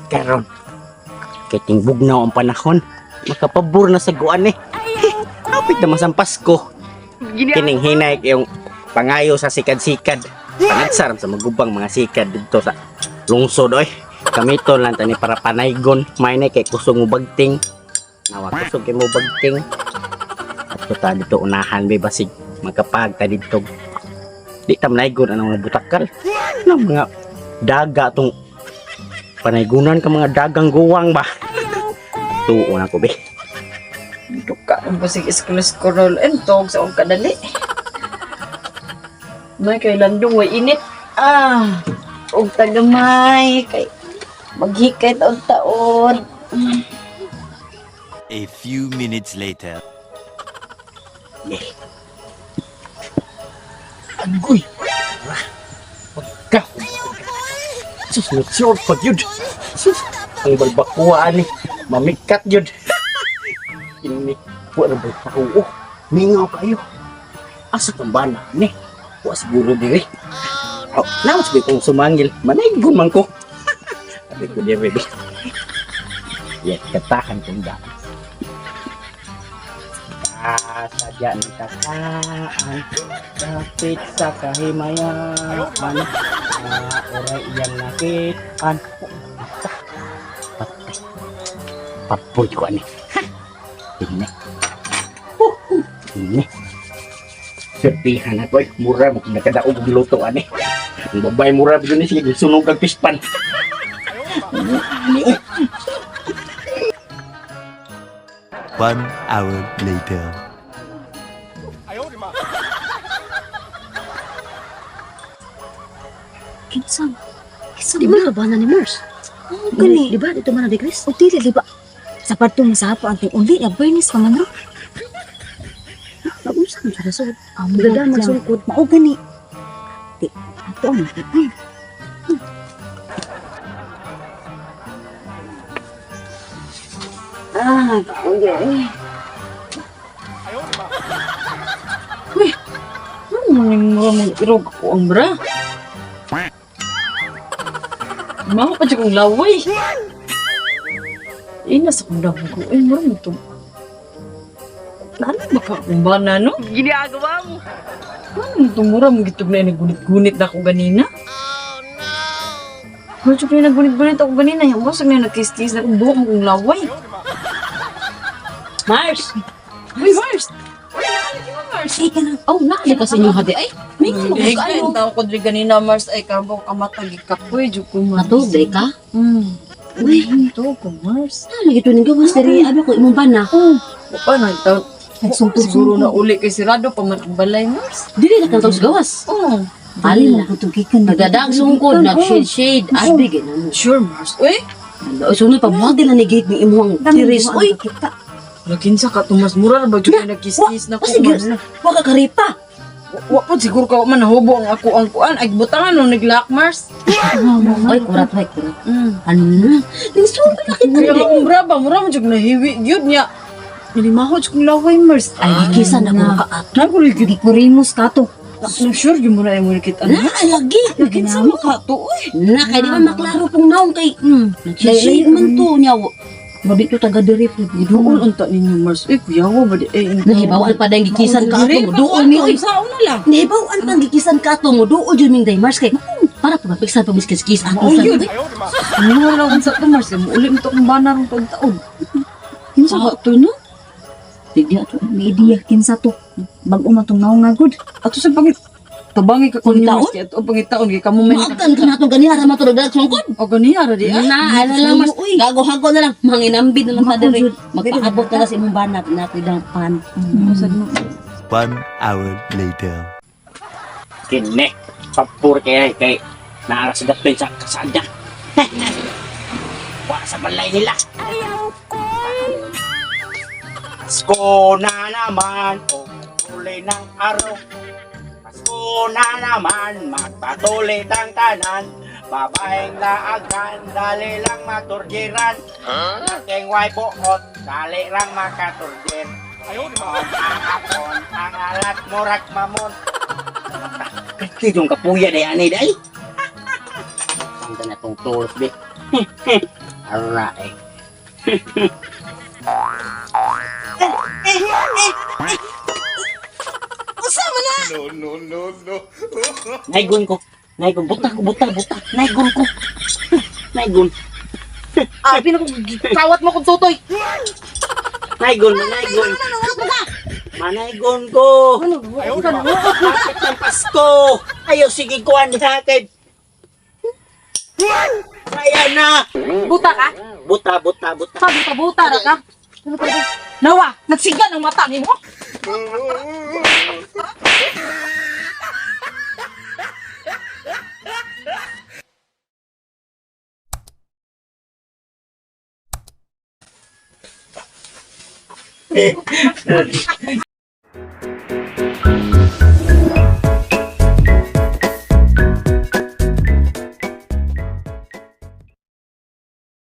Karon kay tingbugnaw ang panahon, makapabor na sa guan eh. Kapit na ang Pasko. Kining hinay yung pangayo sa sikad-sikad. Panagsaram sa magubang mga sikad dito sa lungsod oy. Kamito lang tani para panaygon. May na kay kusog mo bagting. Nawa kusog kay mo bagting. At ta dito unahan be basig magkapag ta dito. Di ta manaygon anong mga butakal. Ano mga daga tong panaygunan ka mga dagang guwang ba? Tuon ako be. Duka ang basig iskulol entog sa akong kadali. May kay landong way init. Ah, og tagamay kay maghikay taon-taon. A few minutes later. Agoy! Pagka! Sus, nag-short pa yun. Sus, ang balbakuan ni. Mamikat yun. Ini, wa na ba tao? Oh, mingaw kayo. Asa kang bana ni? Wa siguro diri. Oh, namas ba kong sumangil? Manaygon man ko. Sabi ko diri. Be. Yes, katahan kong daan. Kasadya ng kataan, kapit sa kahimayan, oray iyang nakitaan. Patay. Papoy ko ani. Ha! Ini. Ini. Sertihan ako eh. Mura mo kung nakadaog og luto ani. Ang babae mura ba yun eh. Sige, sunog ang pispan. Ani eh. 1 hour later. Kinsa? Kinsa Di man ba na ni Mars? Oh, gani. Di ba dito man na di Chris? O dili di ba? Sa parto mo sa apo ang uli ya Bernice pa man ro. Naunsa man siya sa Amo Dada man sungkod. Mao gani. Di ato ang ay. Ah, okay. Ano man yung mura mong irog ako ang bra? Mao pa jud kong laway. Eh, nasa kong damgo. Eh, mura mo to. Ano ba ka akong bana, no? Ginagawa mo. Ano mo to? Mura mo gitog na nagunit-gunit na ako ganina. Oh, no! Mura jud na nagunit-gunit ako ganina. Yung basag na nagkis-kis na akong buhok mo kong laway. Mars! Uy, Mars! Uy, naalala mo, Mars! Ay, ka na. Oh, naali ka sa inyong hadi. Ay, may nga Ay, kayo. tao ko diri ganina, Mars. Ay, kabaw ka matag ikapoy, jud ko, Mars. Matog, day ka? Uy, to ko, Mars. Ah, lagi to ning gawas diri. Abi ko imong bana. Oh, pa na taon. Nagsungkod Siguro na uli kay sirado pa man ang balay, Mars. Dili na kang tawag sa gawas. Oh, Ala. Tugikan Nagdadaang sungkod, nag-shade shade. Abi gina mo. Sure, Mars. Uy, Oy, sunod pa buhag din na ni gate ni imong tiris. Uy, nakinsa ka to, Mars. Mura na ba jud na nagkiss-kiss na ko, sige. Mars? Wa ka karipa. Wa po siguro ka wa man nahubo ang ako ang kuan. Ay butangan no naglock, Mars. Oy, kurat, oy, kurat. Ano? Ning sungkod na kita Kaya diri. akong bra ba, mura man jud nahiwi gyud niya. Nilimaho jud kong laway, Mars. Ay, gikisan ako makaat. Na ko gyud. Gikurimos ka to. No, sure gyud mo na imo nakita. Na, lagi. Nakinsa mo ka to, uy. Na, kay di ba maklaro pong naong kay nag-shade man to niya. Babi to taga diri po. Doon unta ninyo, Mars. Uy, kuyawa ba di eh. Nahibawan pa dahil gikisan ka ato mo. Doon mi oy. Sa una lang. Nahibawan pang gikisan ka ato mo. Doon jud ming day Mars kay para pa mapiksan pa miskis kis ato Mao sa. yun. Ano lang unsa to, Mars? Uli mo to kung bana rong taon. Kinsa ka to no? Tigya to. May idea kinsa to. Bag-o man tong naong nga gud. Ato sa pangit tabangi ka kun Pangitaon? Mars kay ato ang pangitaon kay kamo man. Maagtan ka na itong ganiha ra matulog dag sungkod. O ganiha ra di ah. Na, ano lang mas gago-hago na lang manginambid na lang ta diri. Magpaabot na lang sa imong banat na tidang pan. 1 hour later. Kini, papur kay kay naara sa dapin sa kasada. Wa sa balay nila. Pasko na naman, o tuloy ng araw. Pasko na naman, magpatuloy ang tanan. Babaeng laagan, dali lang maturjiran. Aking way buot, dali lang makaturjir. Ayun, ang hapon, ang alat, murag mamon. Kasi yung kapuya day ani day. Ang na tong tulos be. Ara eh. Usa man na! No, no, no, no. Naigon ko. Naigon buta ko buta buta. Naigon ko. Naigon. Ah, pinako kawat mo kong tutoy. Naigon manaigon. Manaigon ko. Ano? Ano? Hapit ng Pasko. Ayaw sige kuan ha kay. Kaya na. Buta ka? Buta buta buta. Sa buta buta ra ka? Ano pa ito? Nawa, nagsiga ng mata nimo.